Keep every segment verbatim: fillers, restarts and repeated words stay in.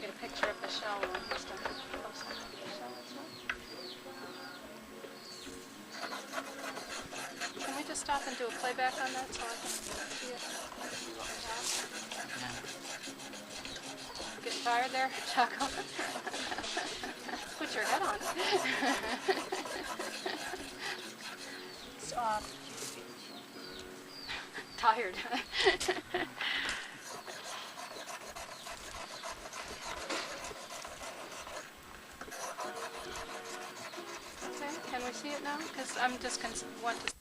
Get a picture of the shell one. Just a close-up of the shell itself. Can we just stop and do a playback on that so I can see it? Getting tired there, Jocko? Put your head on. Stop. Tired. Okay, can we see it now? 'Cause I'm just gonna want to.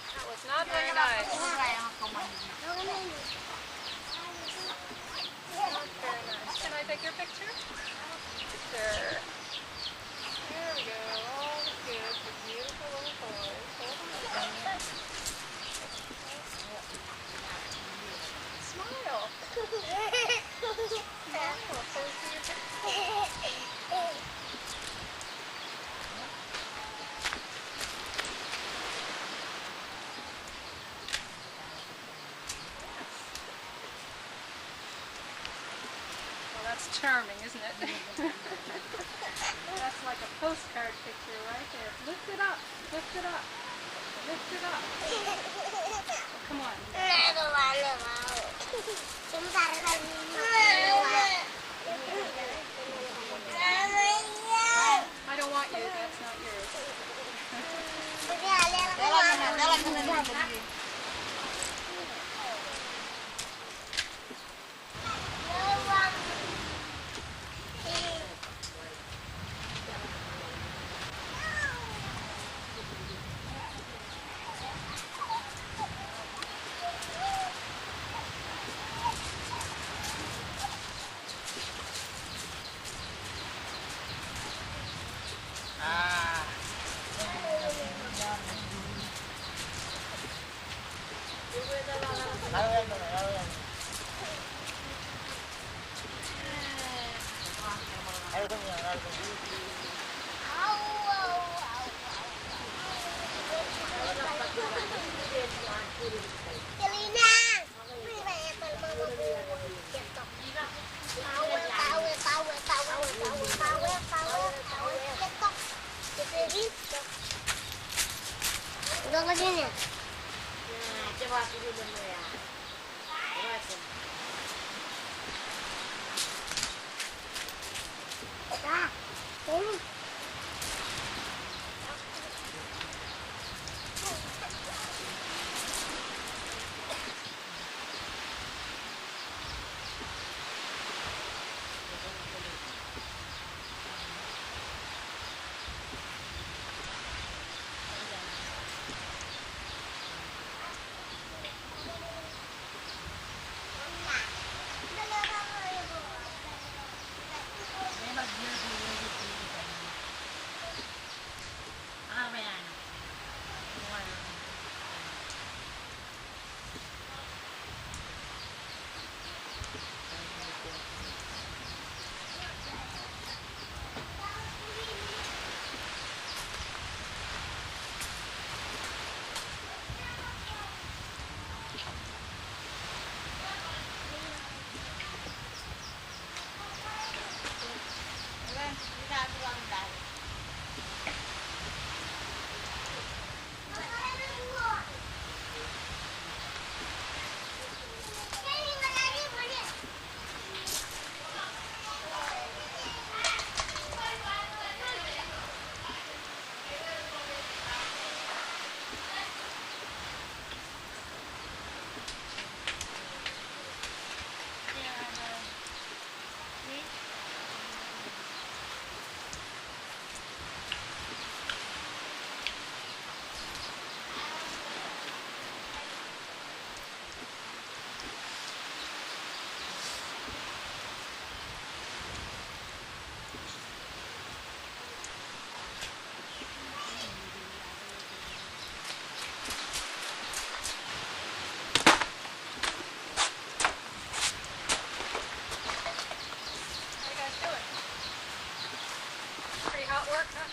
That was not very nice. Not very nice. Can I take your picture? Sure. There we go. All the kids, the beautiful little boys. Hold on. Smile. Smile. Pose for your picture. Well, that's charming, isn't it? That's like a postcard picture right there. Lift it up, lift it up, lift it up. Come on. I don't want you. That's not yours. How you guys doing? Pretty hot work, huh?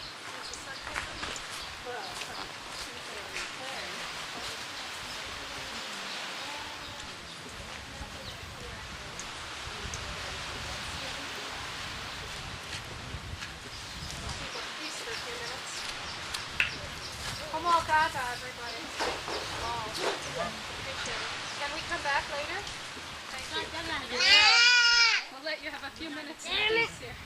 Koṃṃool kake, everybody. Appreciate it. Can we come back later? Thank you. We'll let you have a few minutes to rest here.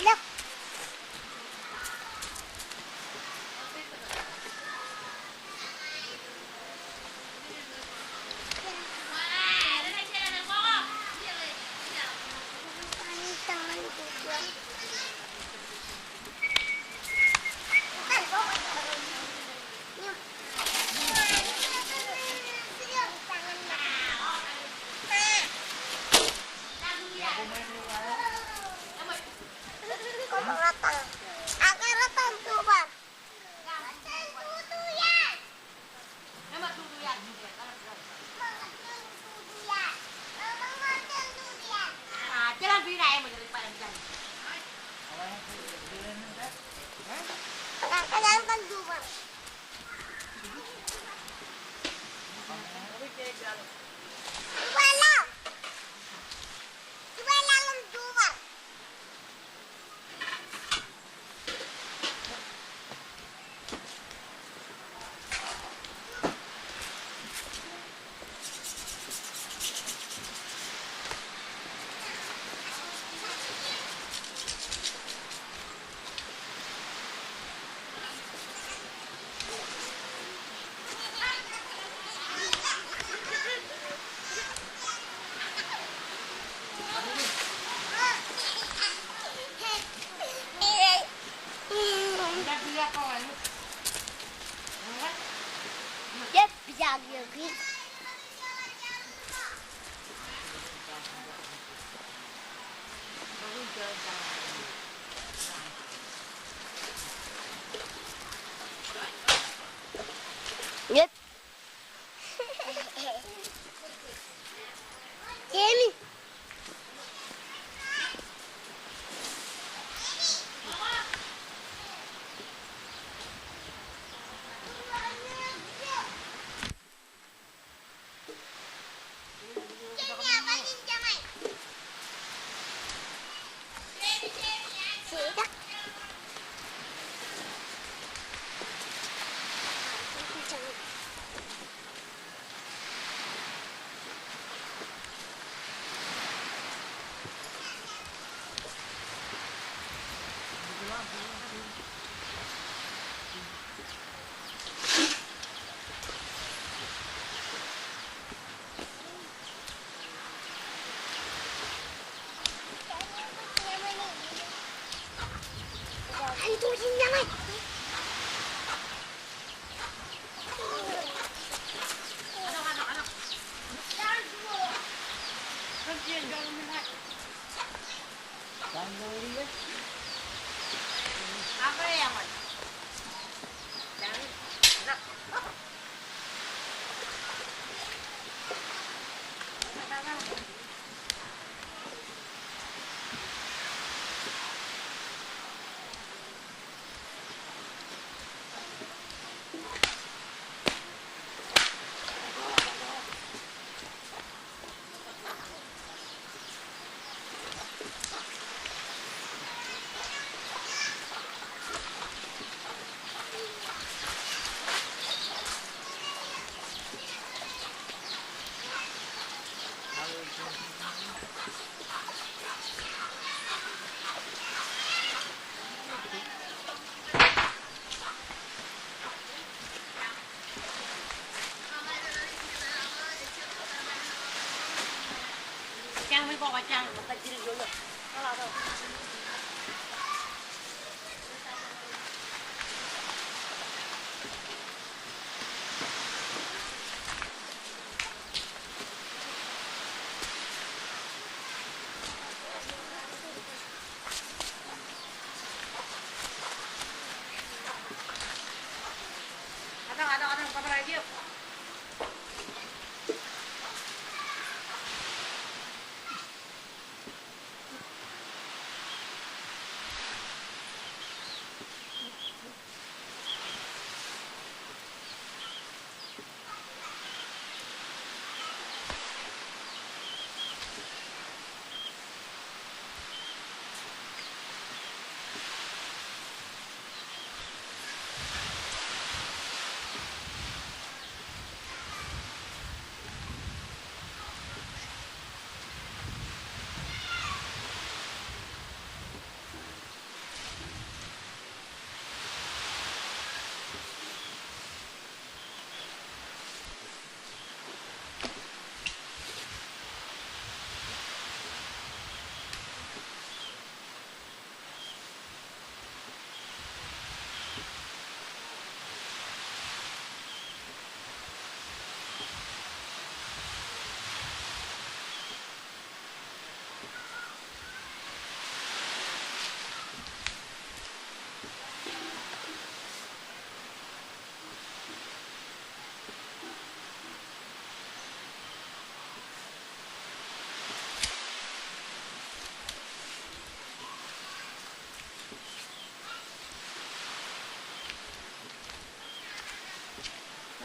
Yep. Jamie.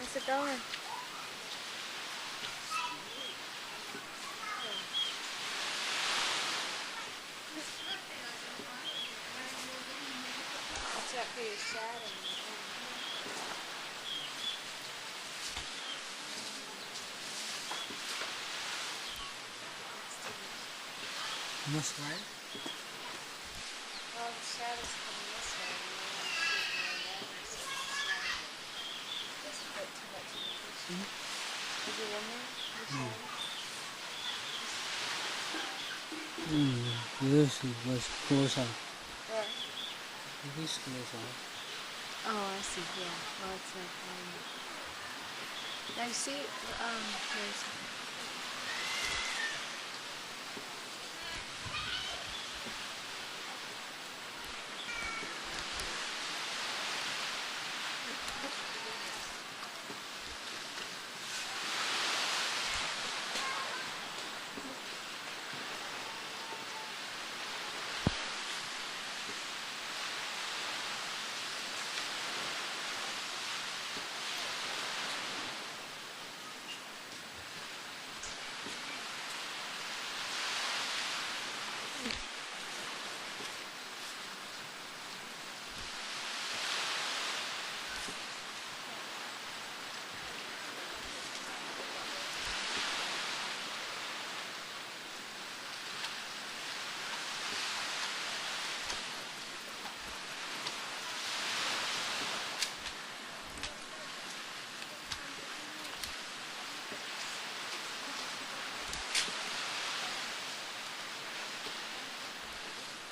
How's it going? Watch out for your shadow. This way? Well, the shadow's coming this way, and we wanna shoot more of that, so it's, uh, just a bit too much in the kitchen. Is it in there? The shadow? Mm, this was closer. Where? This closer. Oh, I see, yeah. Well, it's like, um, I see, um, there's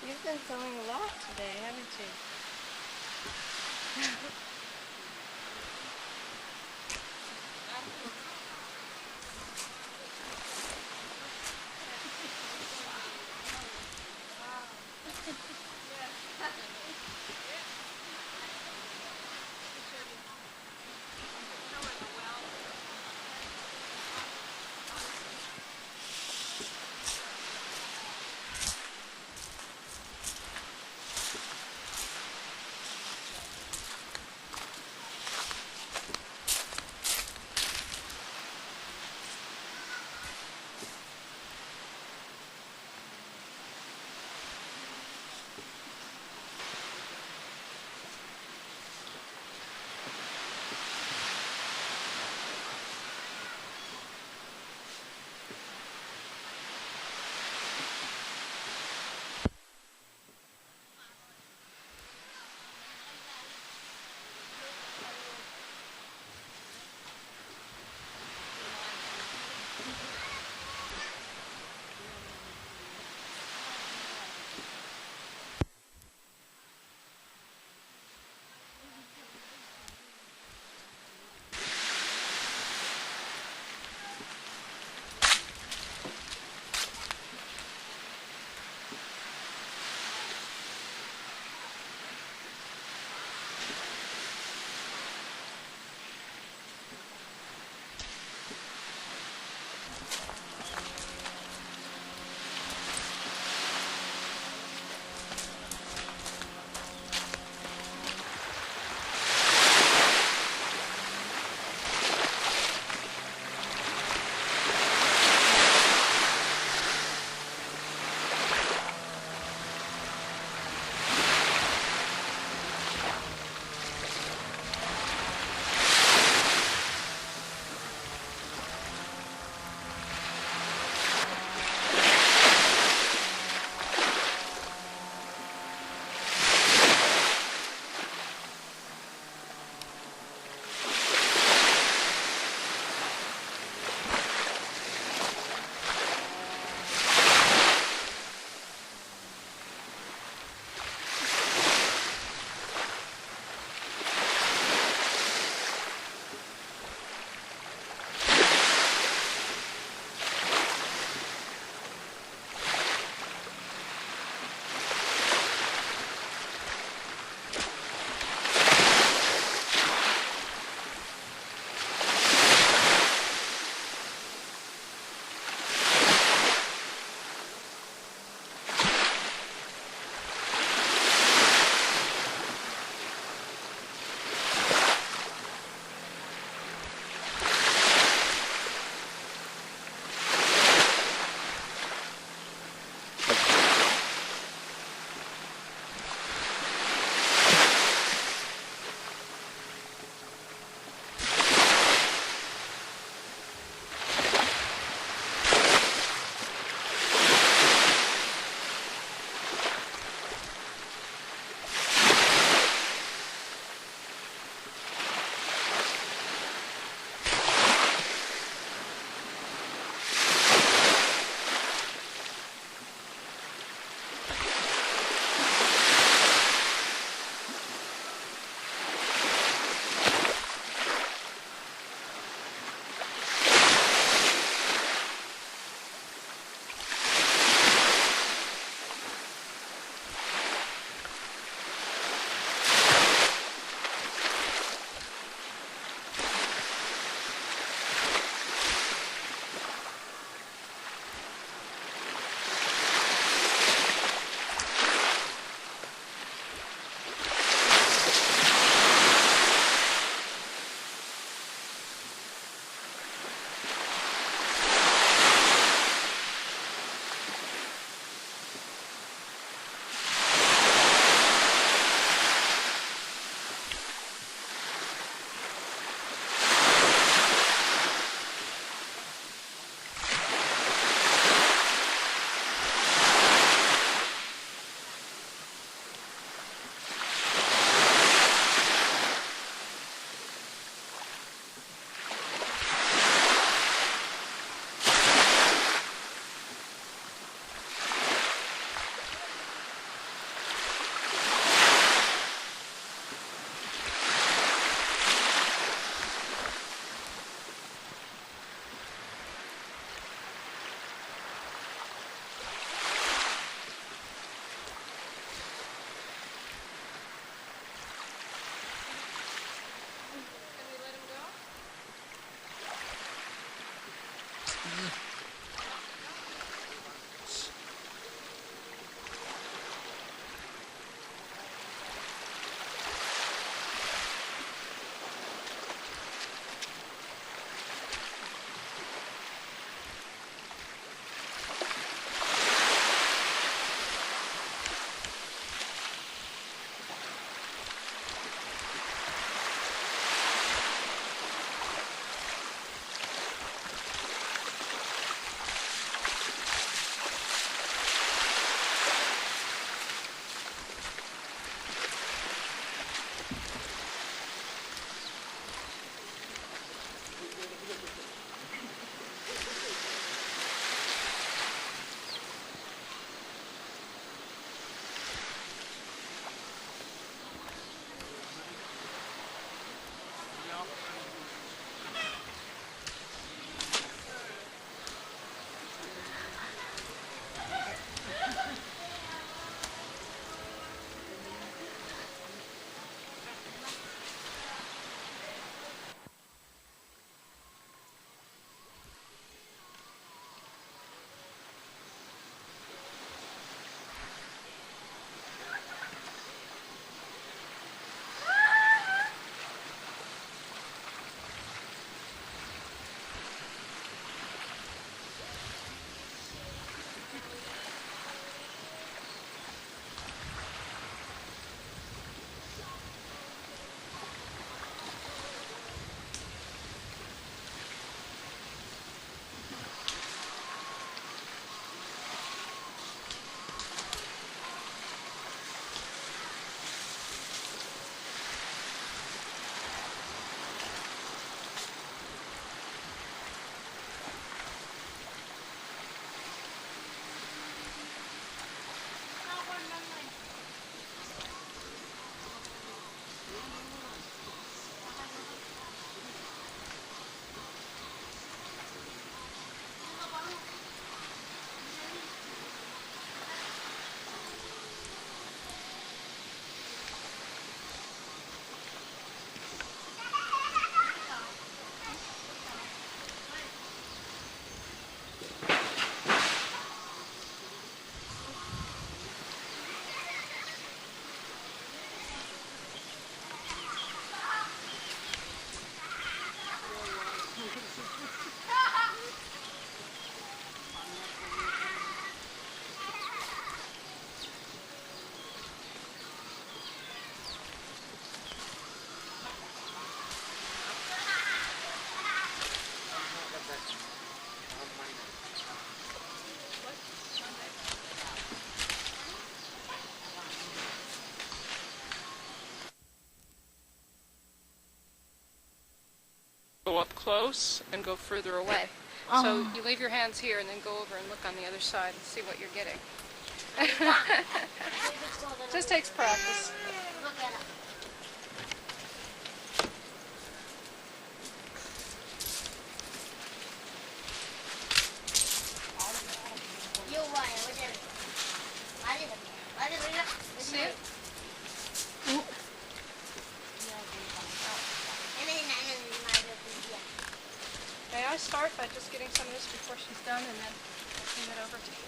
You've been sewing a lot today, haven't you? Go up close and go further away. So you leave your hands here and then go over and look on the other side and see what you're getting. Just takes practice. See it? May I start by just getting some of this before she's done, and then I'll hand it over to you?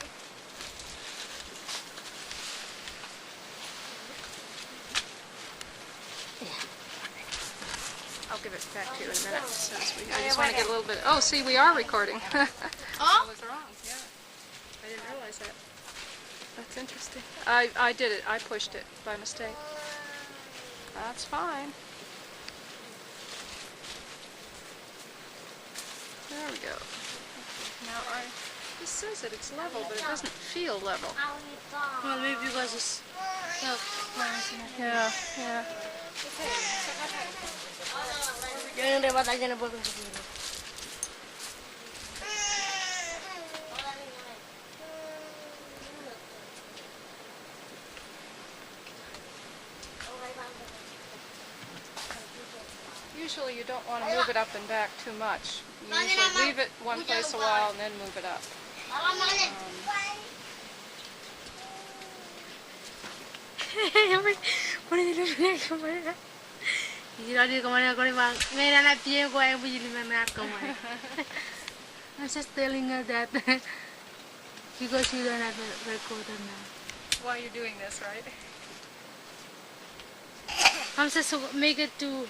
I'll give it back to you in a minute, since we, I just want to get a little bit, oh, see, we are recording. I was wrong, yeah. I didn't realize that. That's interesting. I, I did it. I pushed it by mistake. That's fine. There we go. Now I, this says that it's level, but it doesn't feel level. Well, maybe because it's, yeah, yeah. Usually you don't want to move it up and back too much. You usually leave it one place a while and then move it up. Um, I'm just telling her that because you don't have a recorder now. Why you're doing this, right? I'm just make it to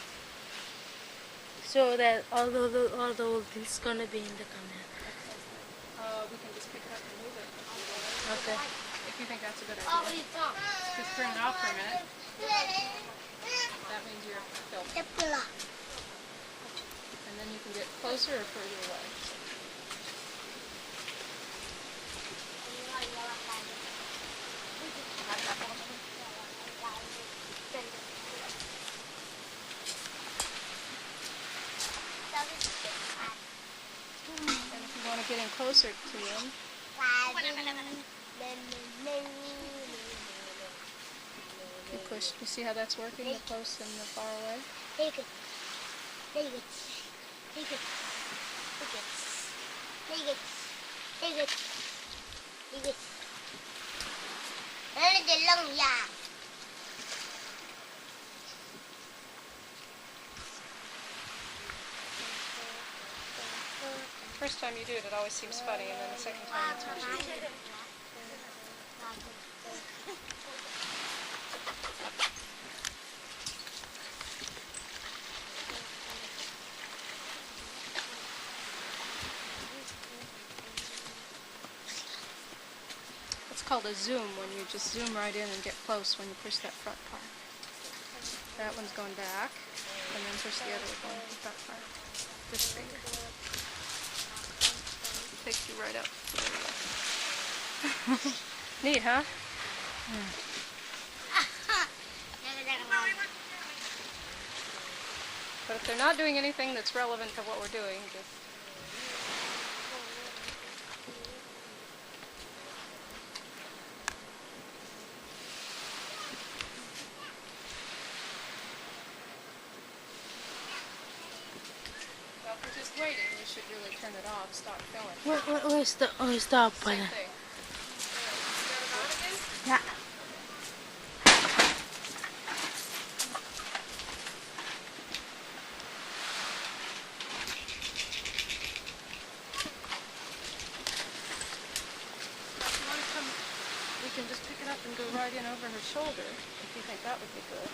so that all the, the all the old things gonna be in the camera. Uh, we can just pick it up and move it. Okay. If you think that's a good idea. Just turn it off for a minute. That means you're filming. And then you can get closer or further away. And if you want to get in closer to him, you push. You see how that's working, the close and the far away? Take it. Take it. Take it. Take it. Take it. Take it. Take it. Take it. Take it. First time you do it, it always seems funny, and then the second time it's much easier. It's called a zoom when you just zoom right in and get close when you push that front part. That one's going back, and then push the other one back. This finger. Takes you right up. Neat, huh? But if they're not doing anything that's relevant to what we're doing, just Well, if you're just waiting, you should really turn it off, stop filming. Where, where, where's the, where's the up button? Same thing. Start it on again? Yeah. If you want to come, we can just pick it up and go right in over her shoulder, if you think that would be good.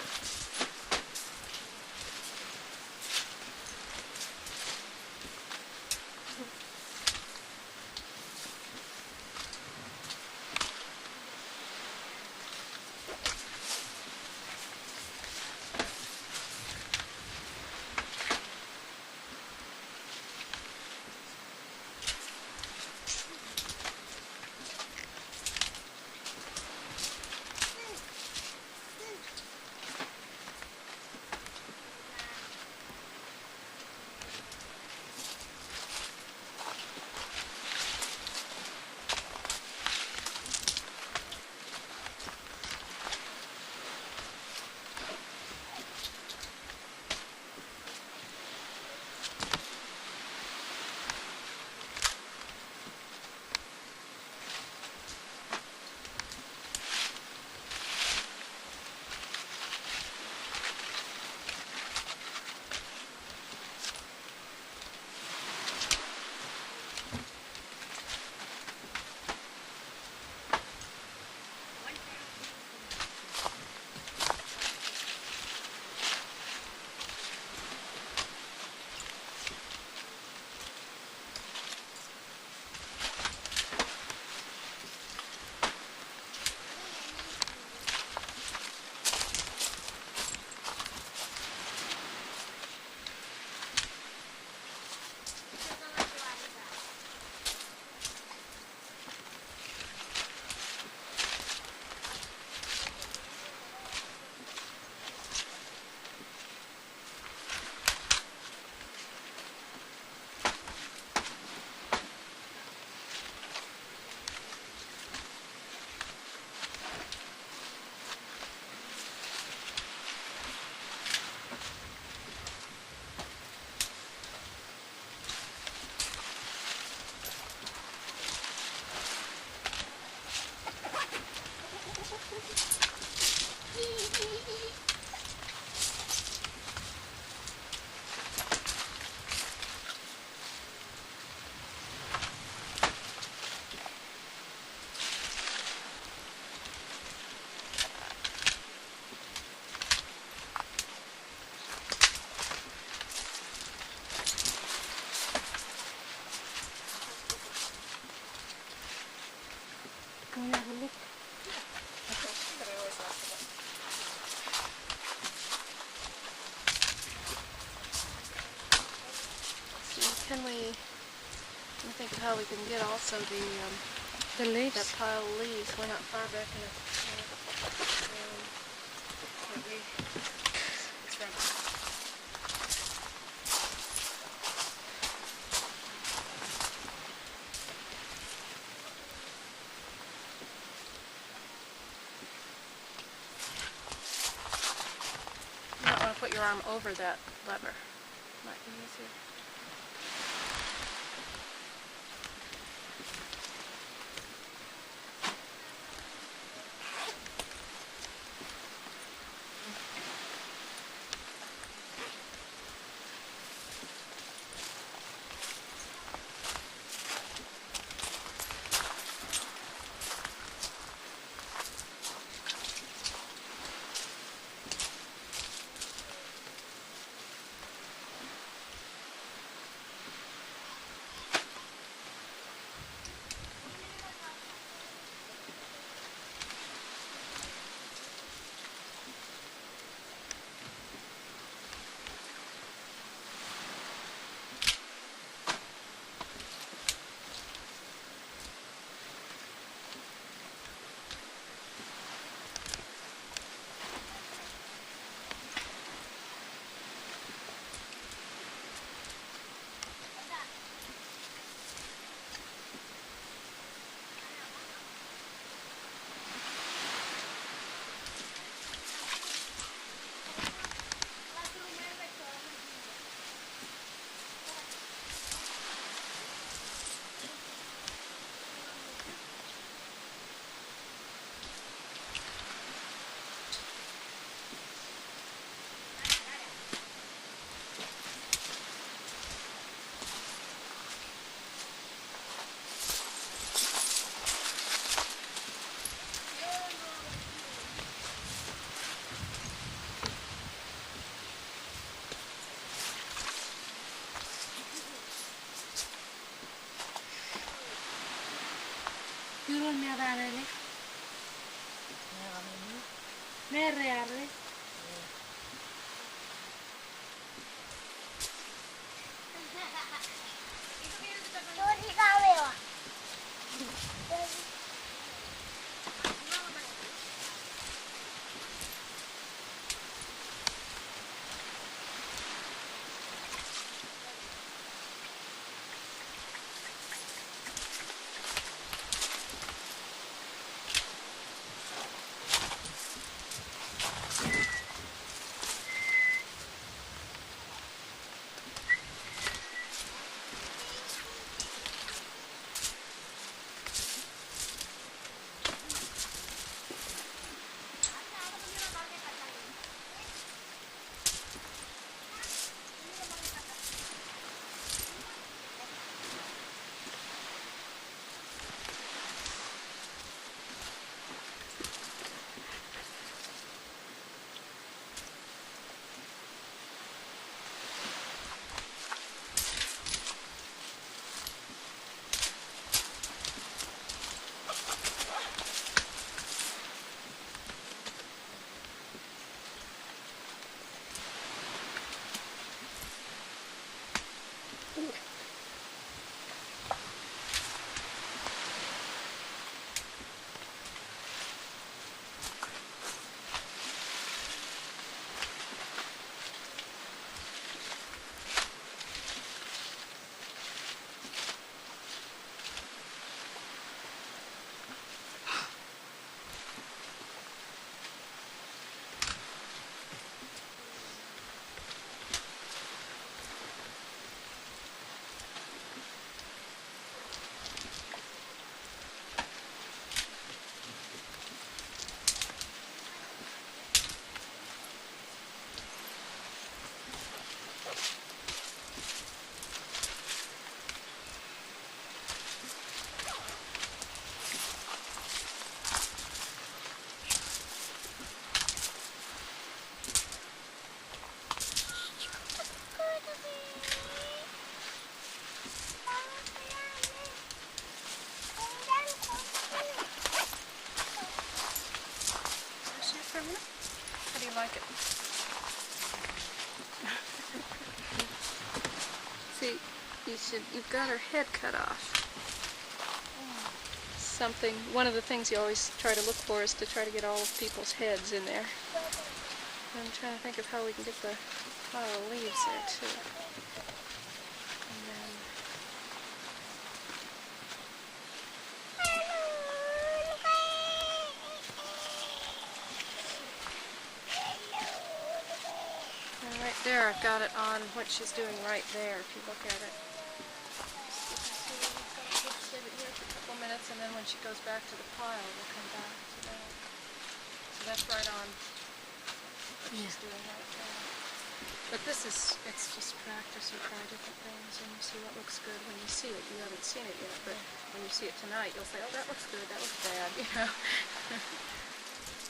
How we can get also the, um, the leaves. That pile of leaves. We're not far back enough. Um, let me, it's right. You might want to put your arm over that lever. Might be easier. Iuron meatarere. Meatarere. How do you like it? See, you should, you've got her head cut off. Something, one of the things you always try to look for is to try to get all of people's heads in there. I'm trying to think of how we can get the pile of leaves there too. And then All right, there, I've got it on what she's doing right there, if you look at it. Just, you can see, just leave it here for a couple minutes, and then when she goes back to the pile, we'll come back to that. So that's right on what she's doing right there. But this is, it's just practice. You try different things and you see what looks good when you see it. You haven't seen it yet, but when you see it tonight, you'll say, "Oh, that looks good, that looks bad," you know.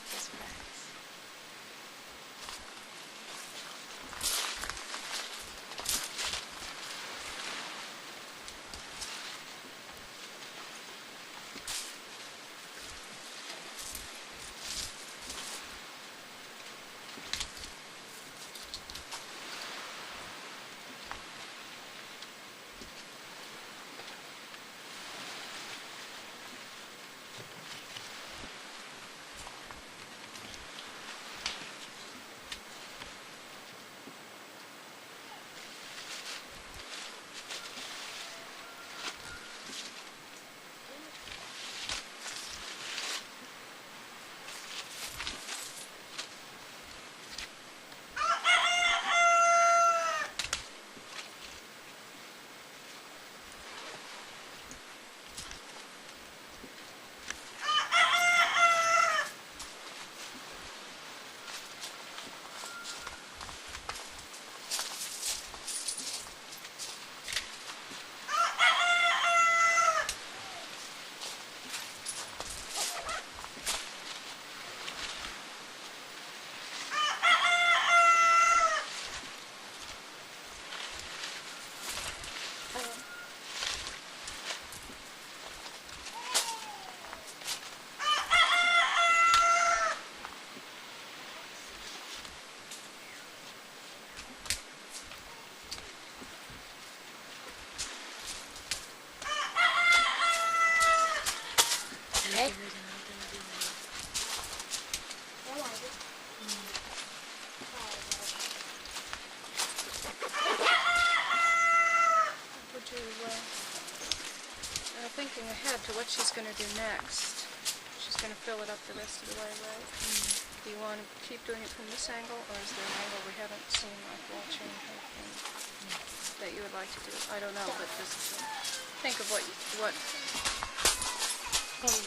Just practice. Would you, uh, uh, thinking ahead to what she's gonna do next, she's gonna fill it up the rest of the way, right? Do you want to keep doing it from this angle, or is there an angle we haven't seen, like watching her thing, that you would like to do? I don't know, but just think of what, what. Okay. You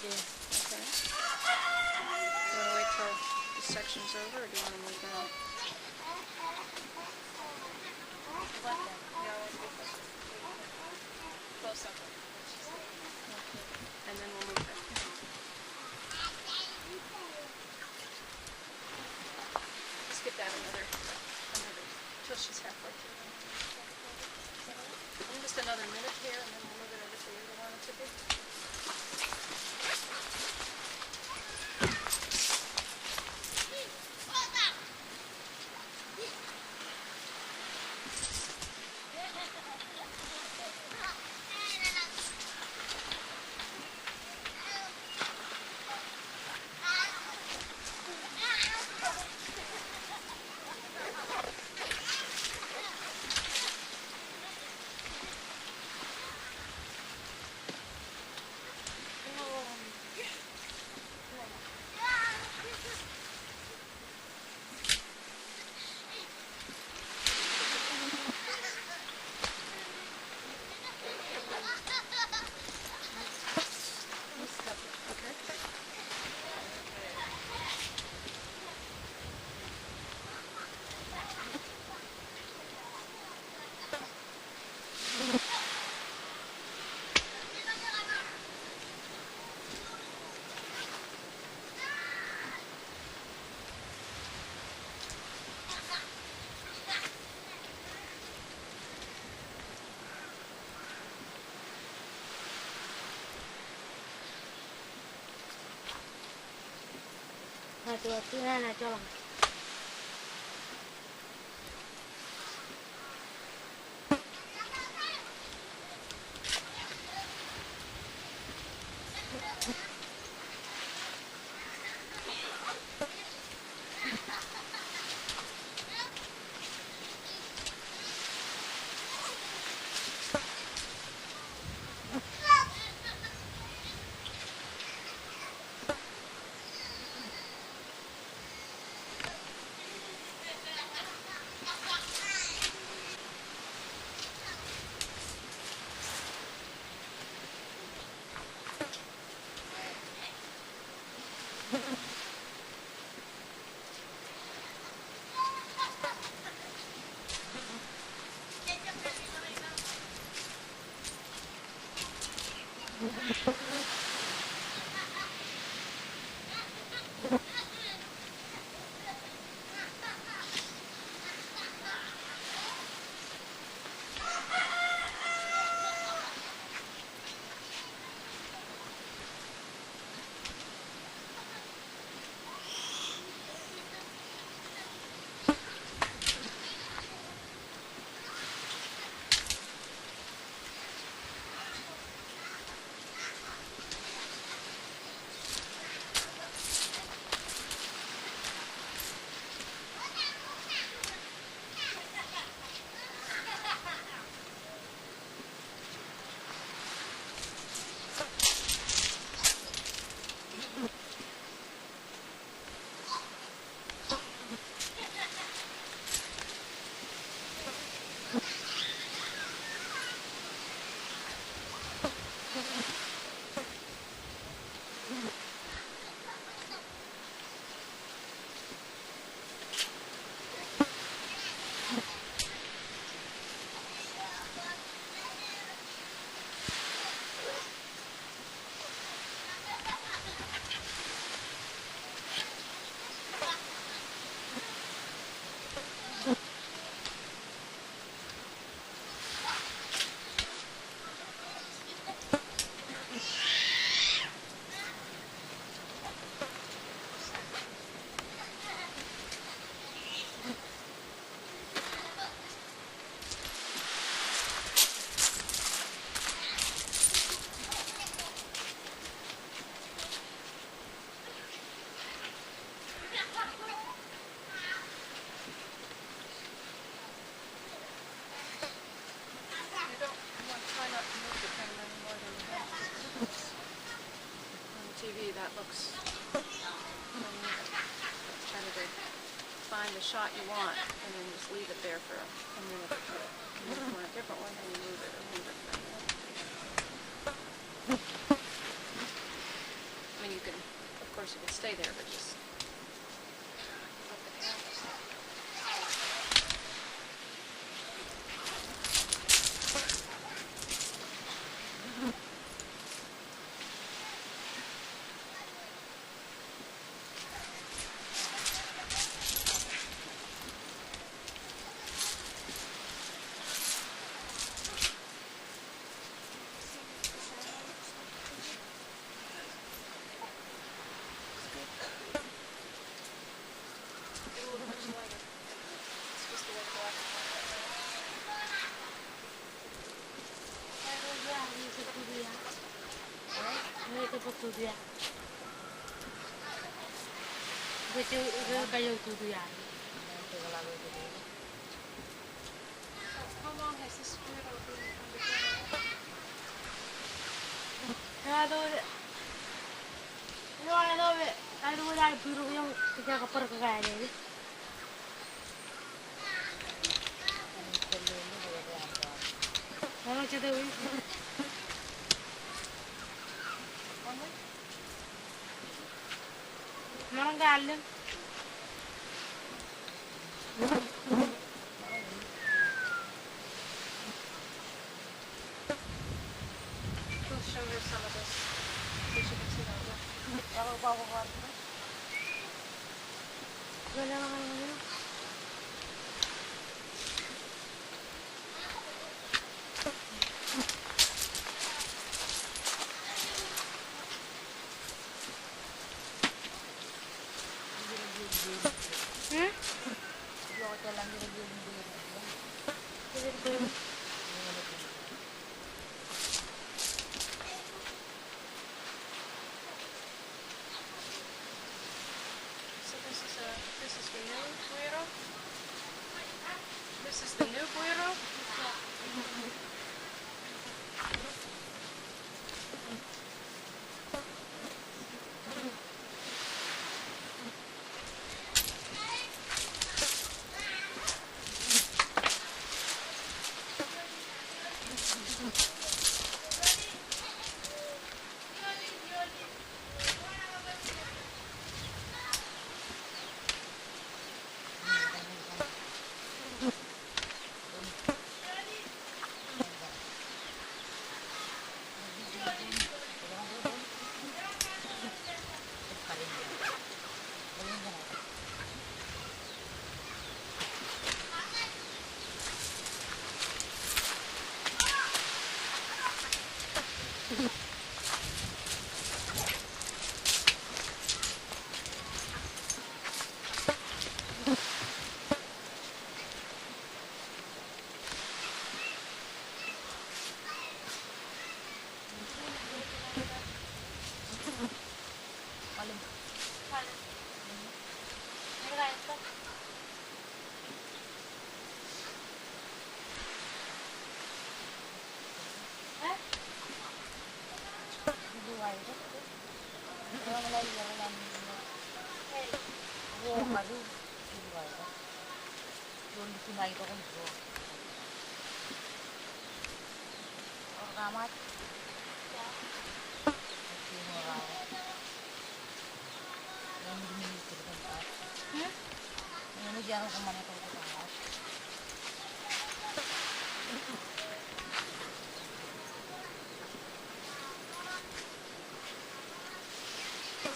wanna wait till the section's over, or do you wanna move out? Close up. And then we'll move it. Just give that another, another, till she's halfway through. And just another minute here, and then we'll move it over to where you want it to be. Find the shot you want, and then just leave it there for a minute or two. And if you want a different one, then you move it or move it. I mean, you can, of course, you can stay there, but just We'll show her some of this. We should see that one. So this is a, this is the new Buero? This is the new Buero?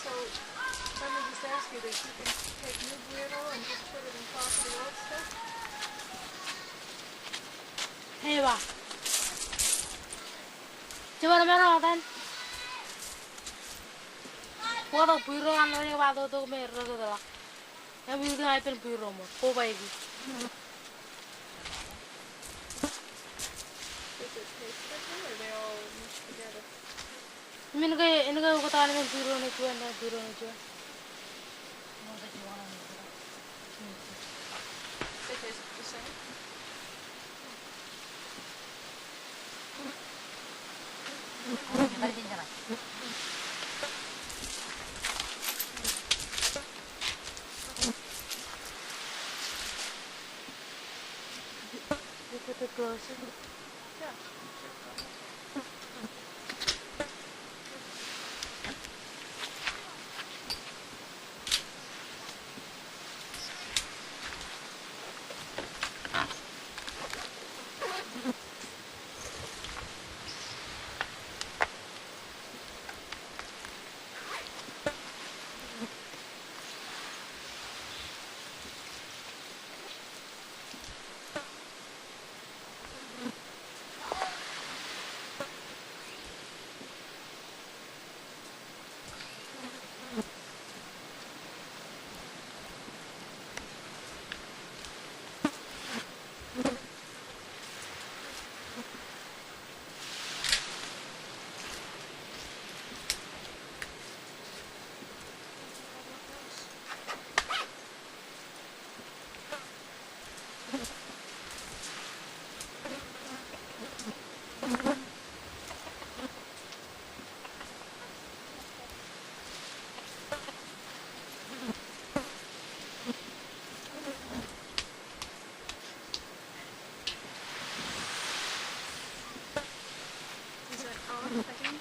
So, let me just ask you this, you can take new Buero and just put it in top of the old stuff? Eba. Jibadmān etan. Bōktok Buero an rej ba tok me rōkōtḷọk. Im iuṃwin ippān Buero ṃōk, kobaiki. Does it taste different, or they all mix together? Im in ke, in ke ukōtaan men Buero ṇe juon, men Buero ṇe juon. They taste the same? Is that off again?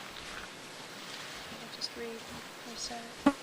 I'll just re-, reset.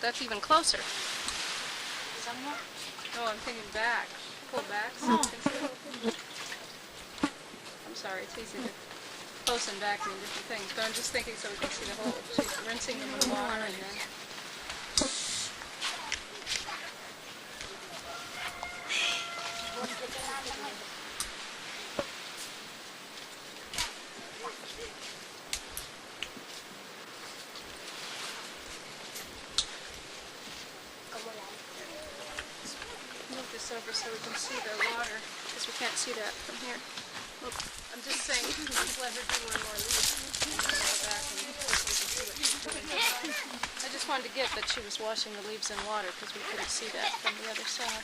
That's even closer. No, I'm thinking back. Pull back. So I'm thinking, I'm sorry, it's easy to close and back mean different things, but I'm just thinking so we can see the hole. She's rinsing them in water and then Move this over so we can see the water, because we can't see that from here. Oop, I'm just saying, just let her do one more leaf. And then go back and of course we can see what she's doing. I just wanted to get that she was washing the leaves in water, because we couldn't see that from the other side.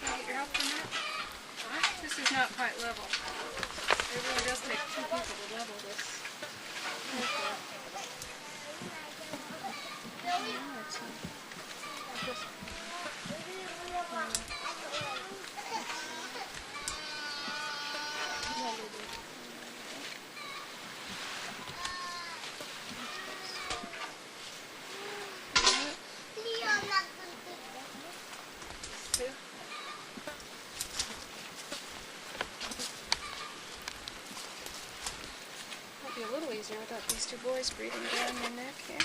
Can I get your help on that? This is not quite level. It really does take two people to level this. Okay. No, it's not. Just, uh, It'll be a little easier without these two boys breathing down my neck here.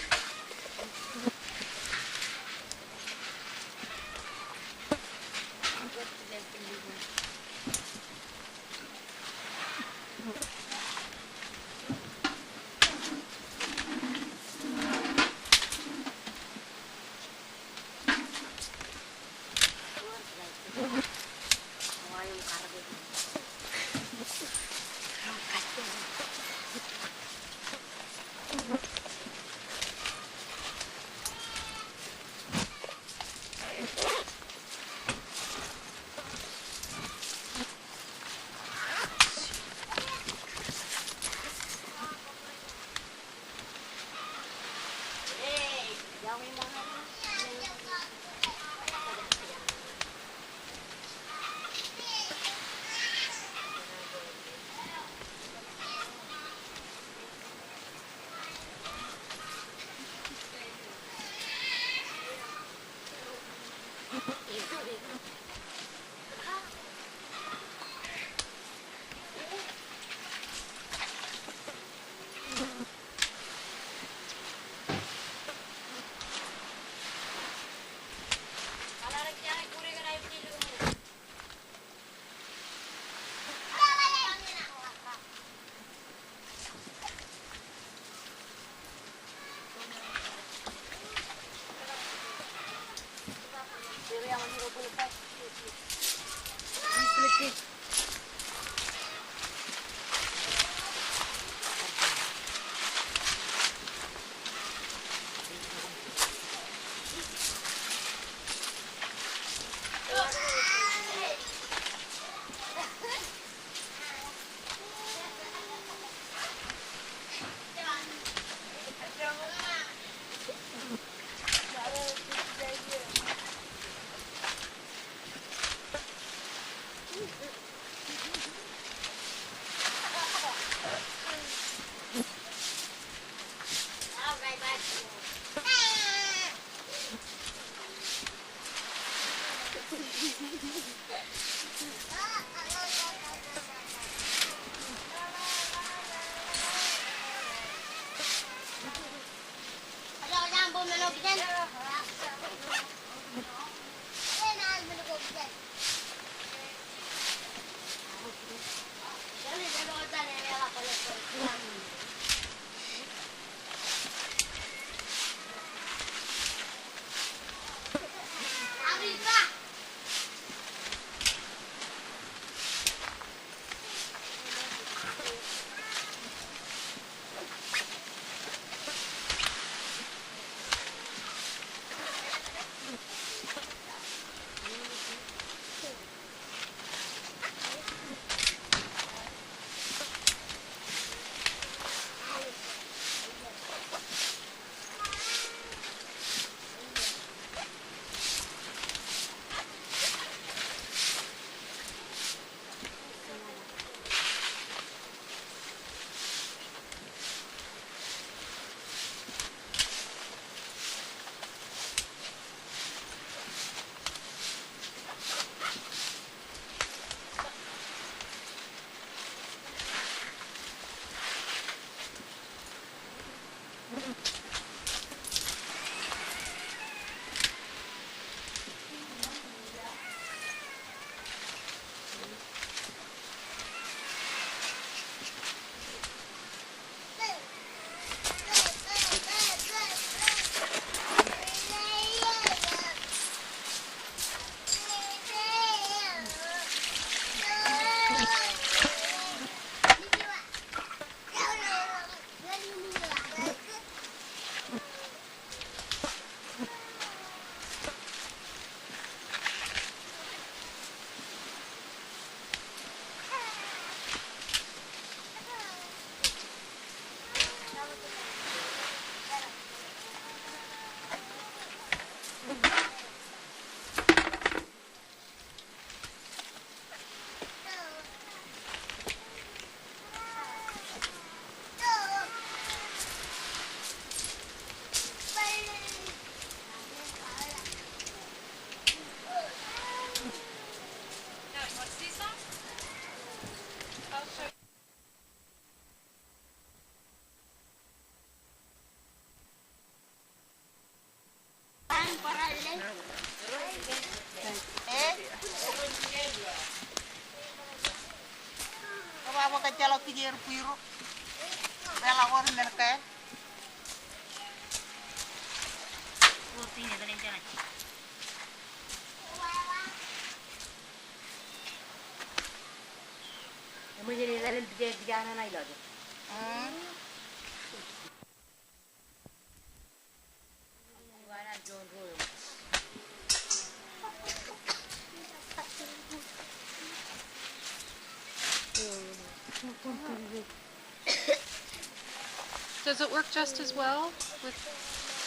Does it work just as well with,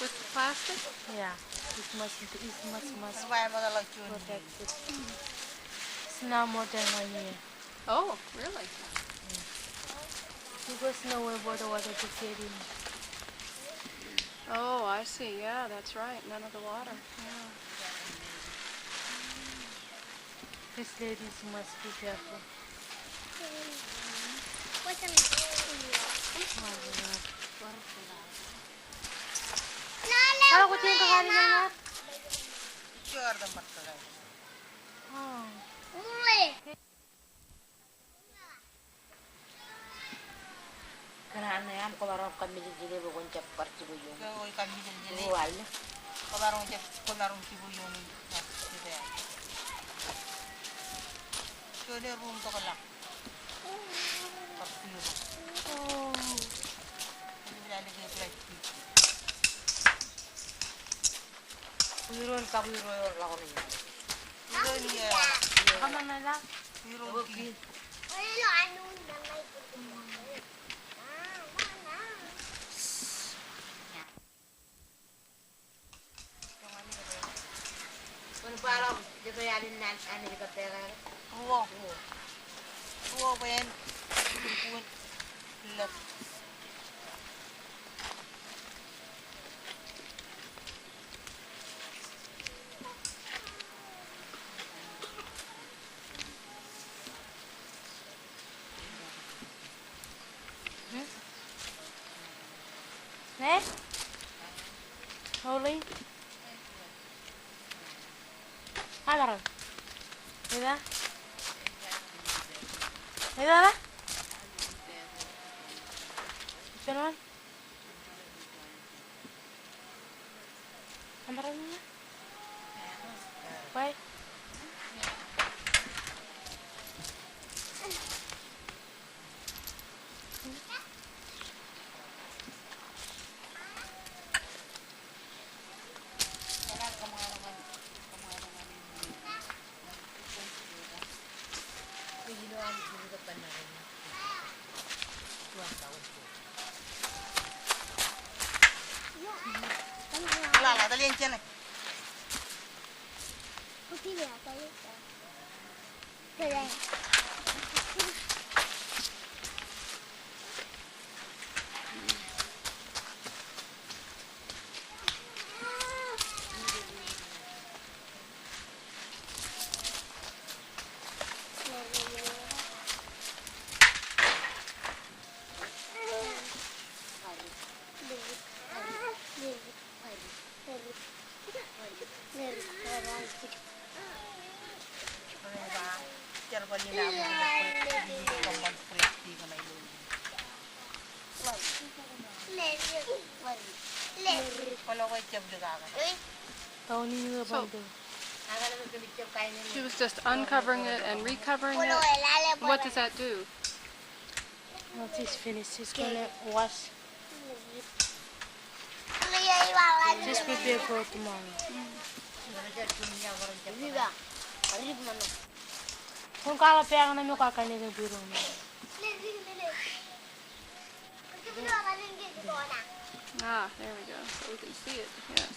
with the plastic? Yeah, it must, it must, must protect it. It's now more than one year. Oh, really? Because no way for the water to get in. Oh, I see. Yeah, that's right. None of the water. Yeah. These ladies must be careful. Kōṇaan ṇe aṃ kwōmaroñ kammijel jete bwe kwōn jab bar jibo ioon. Ke eo ej kammijel jete. Ruo aḷ. Kwōmaroñ jab, kwōmaroñ jibo ioon in. Jete aḷ. Juon eo ruo im tokḷọk. Bar jibo. Oh. Ej jab lale ke plastic. Bwiroon, kabwiroon ḷọk ṇe. Bwiroon ie. Kaṃṃan ṇe ḷọk. Bwiroon ki. Ruo. Ruo bwe en. Lōb. Ṇe? Oli? Aṃ maroñ. Ita? Ita, ita? Ippān wōn? Aṃ maroñ. Bye. So, she was just uncovering it and recovering it. What does that do? Once it's finished, she's gonna wash. Just prepare for tomorrow. Kwōn kwaḷọk peañ ṇe im kwaḷọk kain eo bwiroon. Ah, there we go. So we can see it. Yes.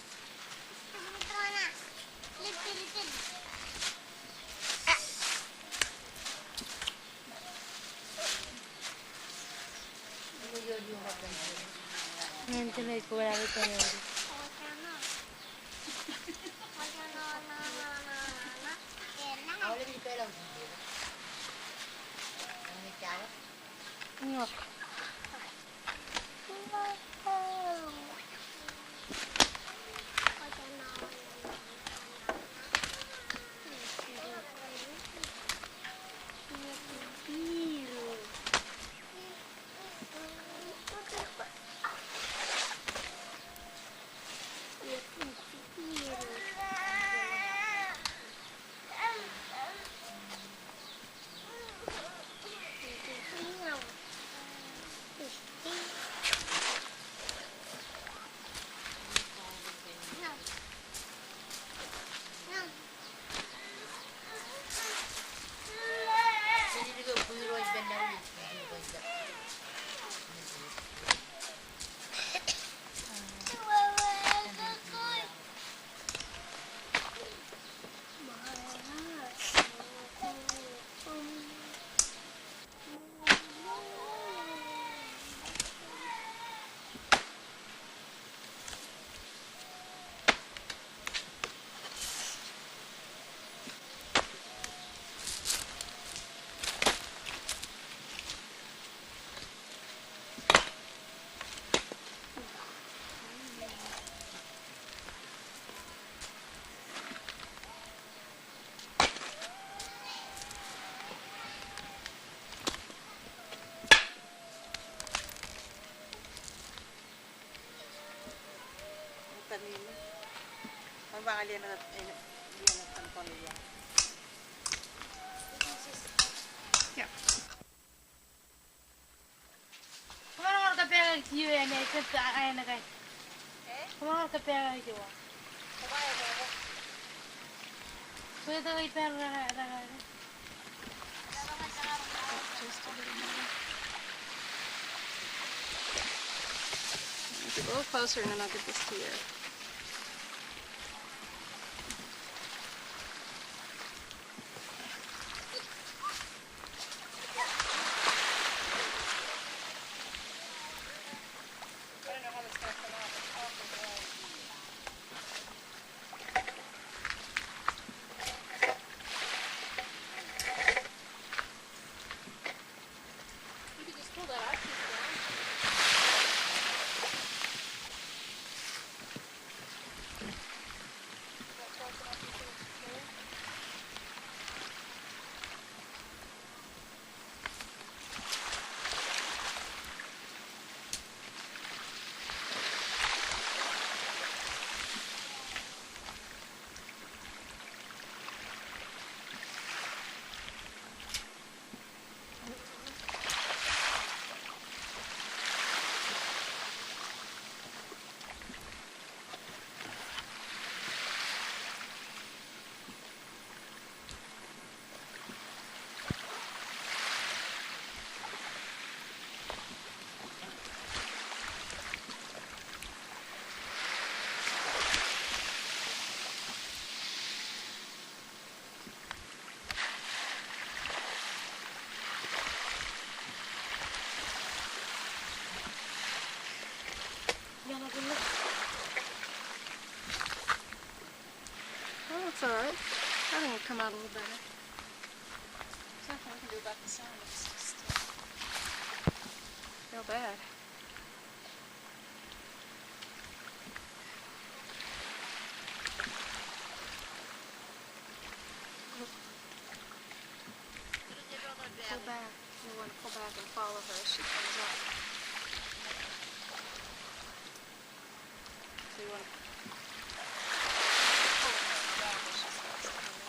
Yeah. Kōṃṃan wōr kōpeañ eo ej iien eo ej kōn aenōk eo. Kōṃṃan wōr kōpeañ eo ej iien. Kwōj tō ippān raka, raka. Just a little more. Get a little closer and then I'll get this to you. You could just pull that off. Oh, that's all right. I think it'll come out a little better. There's nothing I can do about the sound. It's just, uh, real bad. Pull back. You want to pull back and follow her as she comes up. So you want to pull her around as she starts to come up.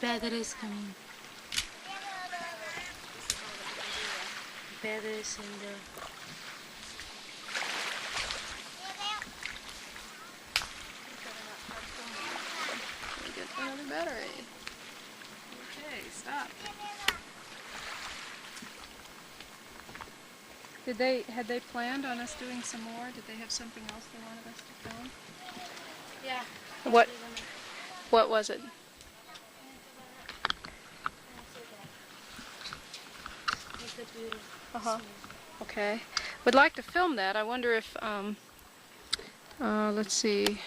Padre is coming. Padre is in the... We get another battery. Okay, stop. Did they, had they planned on us doing some more? Did they have something else they wanted us to film? Yeah. What, what was it? Uh-huh. Okay. Would like to film that. I wonder if, um, uh, let's see.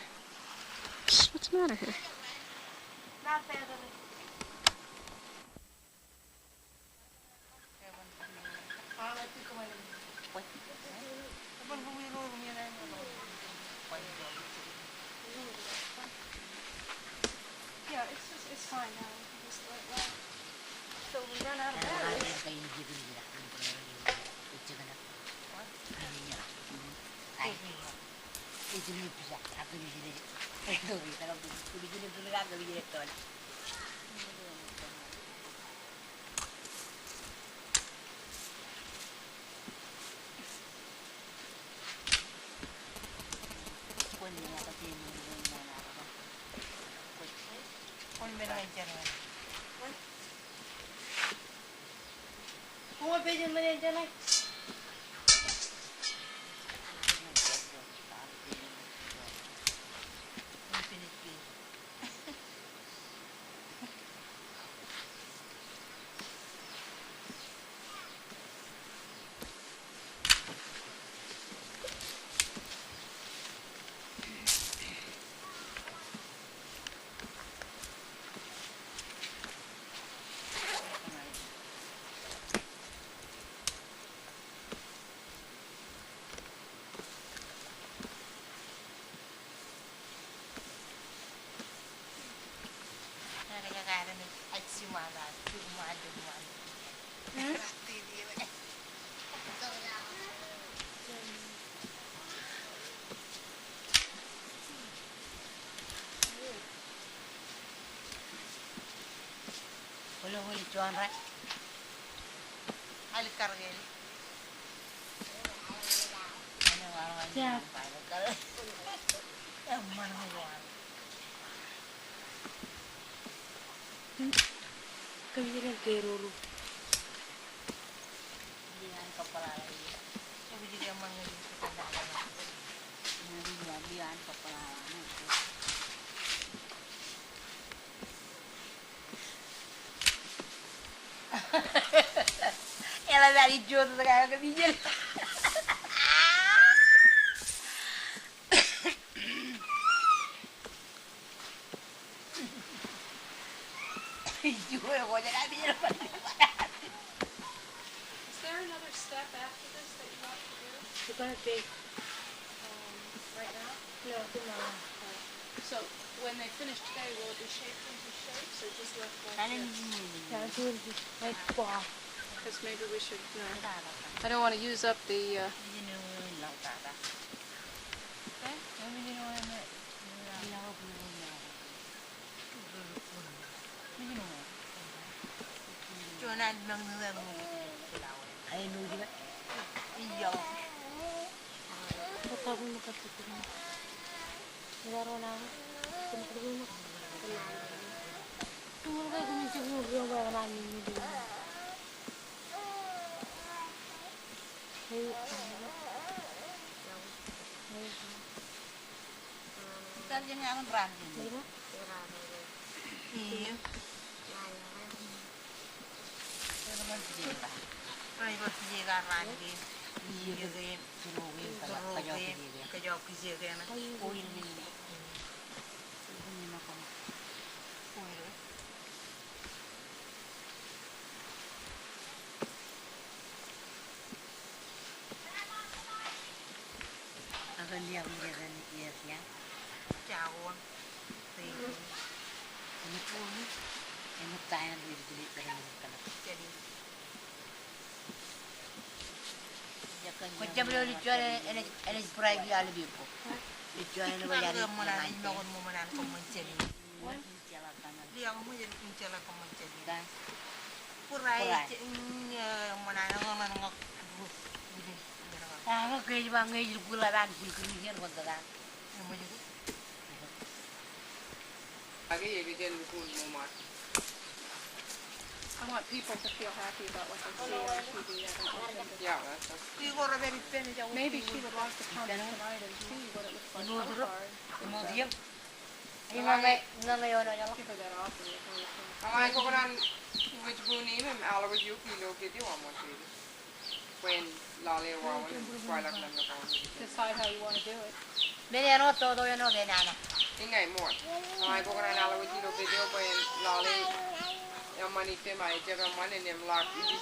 Psst, what's the matter here? Yeah, it's just, it's fine now. Just let, let, so we run out of batteries. Kwōlo kwōj juon rak. Alikkar ke. Eḷap an ijjoto kake mijel. Ijjoto kake mijel. Is there another step after this that you want to do? We're gonna bake. Um, right now? No, tomorrow. So, when they finish today, will it be shaped into shapes or just left like this? Yeah, it will be like bar. Because maybe we should, no. I don't want to use up the, uh, Kwōj jab lo ilo juon enaaj, enaaj bribe eok aolep eok ko. Ilo juon enaaj, enaaj, enaaj, enaaj, Liaak ṃōj eḷap in jeḷā kōṃṃan jān in. Kurai. Kurai. Ej, mm, eh, ṃōṇōṇō ñan ña. Aṃ kōj ba ñe ej lukkuun ḷap an bwil kūr iien kōn tōtak. Eṃōj ko. Ak ej kōjeañ lukkuun ṃoṃaan. I want people to feel happy about what they see on T V. I don't want them to. Yeah, that's, that's. Maybe she would like to come tonight and see what it looks like on a car. Ṃootḷọk. Ej ñe, ñe, ñe, ñe, ñe, ñe. Aṃ, ij kōṇaan wōj bun im, im alwōj eok ilo video aṃ wōj bun. Bwe en lale wāween, kwaḷọk ṇe ṃōk aṃ. Decide how you want to do it. Men āinwōt toto āinwōt enana. Iññā ṃool. Aṃ, ij kōṇaan alwōj ilo video bwe en lale eṃṃan ippem, ejjab eṃṃan, en im ḷak ilju.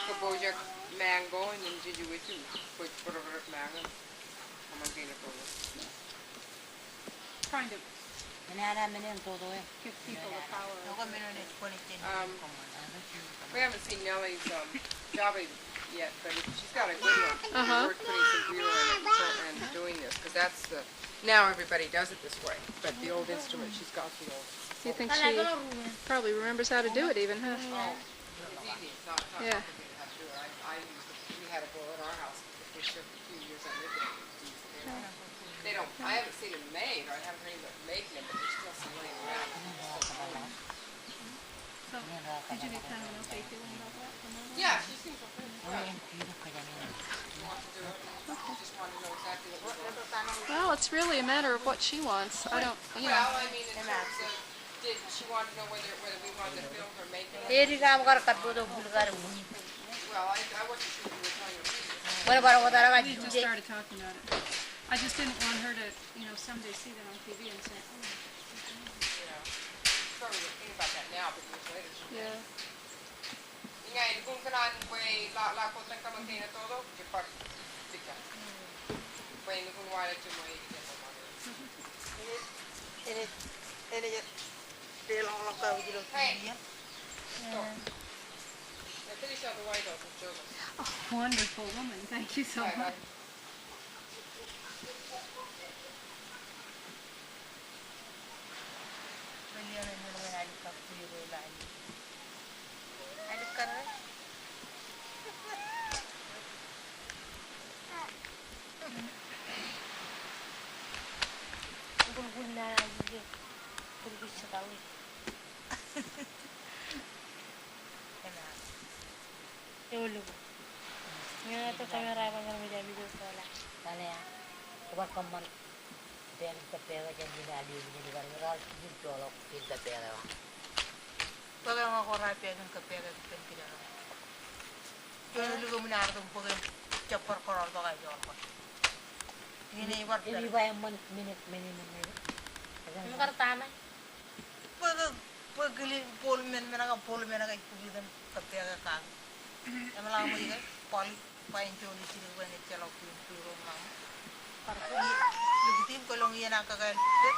Kōpooj ak mango, en im jeje wōj im. Kwōj bōrōkrōk mango. Kōṃṃan kein eo. Trying to. Enana men eo toto eo. Give people the power. Um, we haven't seen Nellie's, um, job yet, but it, she's got a good one. Uh-huh. We're putting some viewer in it and doing this, 'cause that's the, now everybody does it this way, but the old instrument, she's got the old. You think she probably remembers how to do it even, huh? Oh, it's easy. It's not, it's not complicated how to do it. I, I used it. We had a bowl at our house. They shook a few years I lived there. They don't, I haven't seen them made, or I haven't heard anybody making them, but there's still some laying around. So, did you get kind of an okay feeling about that from her? Yeah, she seems okay. She wants to do it. Just wanted to know exactly what we wanted. Well, it's really a matter of what she wants. I don't, you know. Well, I mean, in terms of, did she want to know whether, whether we wanted to film her making it? Edik aṃ kar kappoktok bwil kar wiik. Well, I, I wasn't sure if you were telling her. Bwe bar wōt aō kar. We just started talking about it. I just didn't want her to, you know, someday see that on T V and say, "Oh, she's doing it." Yeah. Sort of think about that now, but years later, she may. Yeah. Iññā, eḷukkuun kōṇaan bwe ḷak, ḷak ko iten kōṃṃan kein eo toto, jej bar picture. Bwe eḷukkuun waḷọk jet ṃōk ej jet ṃōk. Enaaj, enaaj, enaaj deḷọñḷọk kab ilo. Hey. Stop. Now finish out the white oats with Jonas. Oh, wonderful woman. Thank you so much. Bye, bye. Eoloko. Ñe ej tōmak rej ba ñan ṃōj ami ej tōmak. Tane a. Kōbar kōṃṃan. Pād im kōppāke jān ilo alikkar eo, ilo alikkar eo, ilo alikkar eo, ilo alikkar eo, ilo alikkar eo. Bōke ñe kwōj pād im kōppāke ippān kōj eo. Juon eo ḷọk im nar tok bōke jab bar kōrọọl tok aō joḷọk. Iññā ej bar pād. Ej ba eṃṃan minit, minit, minit. Im kar tama. Bōke, bōke kile ball men, men ak ball men ak ej bōk item kōppāke kaki. Im ḷak ṃōj ke, ball, ba en juon ijjilōk bwe en ejjeḷọk bwe en bōk ro ṃaṃ. Bar bōk, ḷak ijjilōk bwe en ejjeḷọk bwe en bōk ro.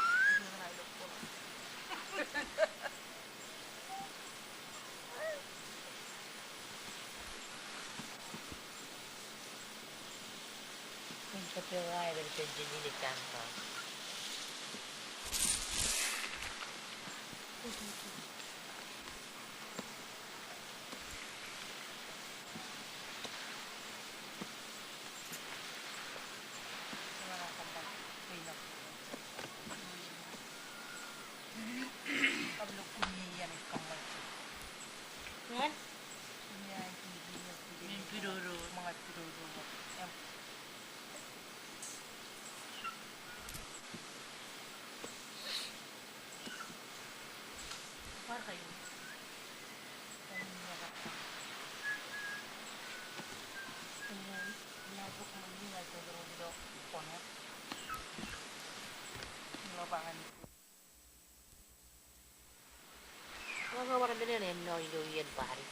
Ñe bar men eo ennọ ilo iien party.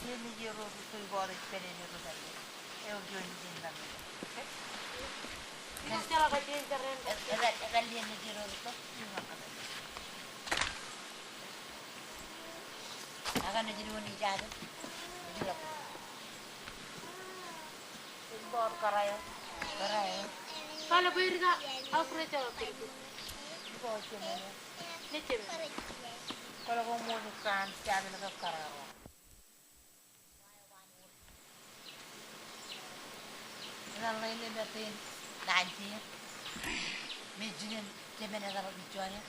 Enaaj ro rūtto, ikooj pād ilo ri pād. Eo, juon ijin ḷọk. Eo, jeḷā kajjien jar en. Etal, etal enaaj ro rūtto. Ak enaaj ro ijin jar. Ej ḷọk. Ej bar kōrā eo. Kōrā eo. Kale bwe ri ka, ak ri jeḷā bwe ri ka. Ikooj jemān eo. Ej jemān. Kwōlo ko ṃool kaan jab ilo kōrā eo. Etal ḷe ilo metein naan jeir. Mejinen jemen etal ḷọk ijjoñe.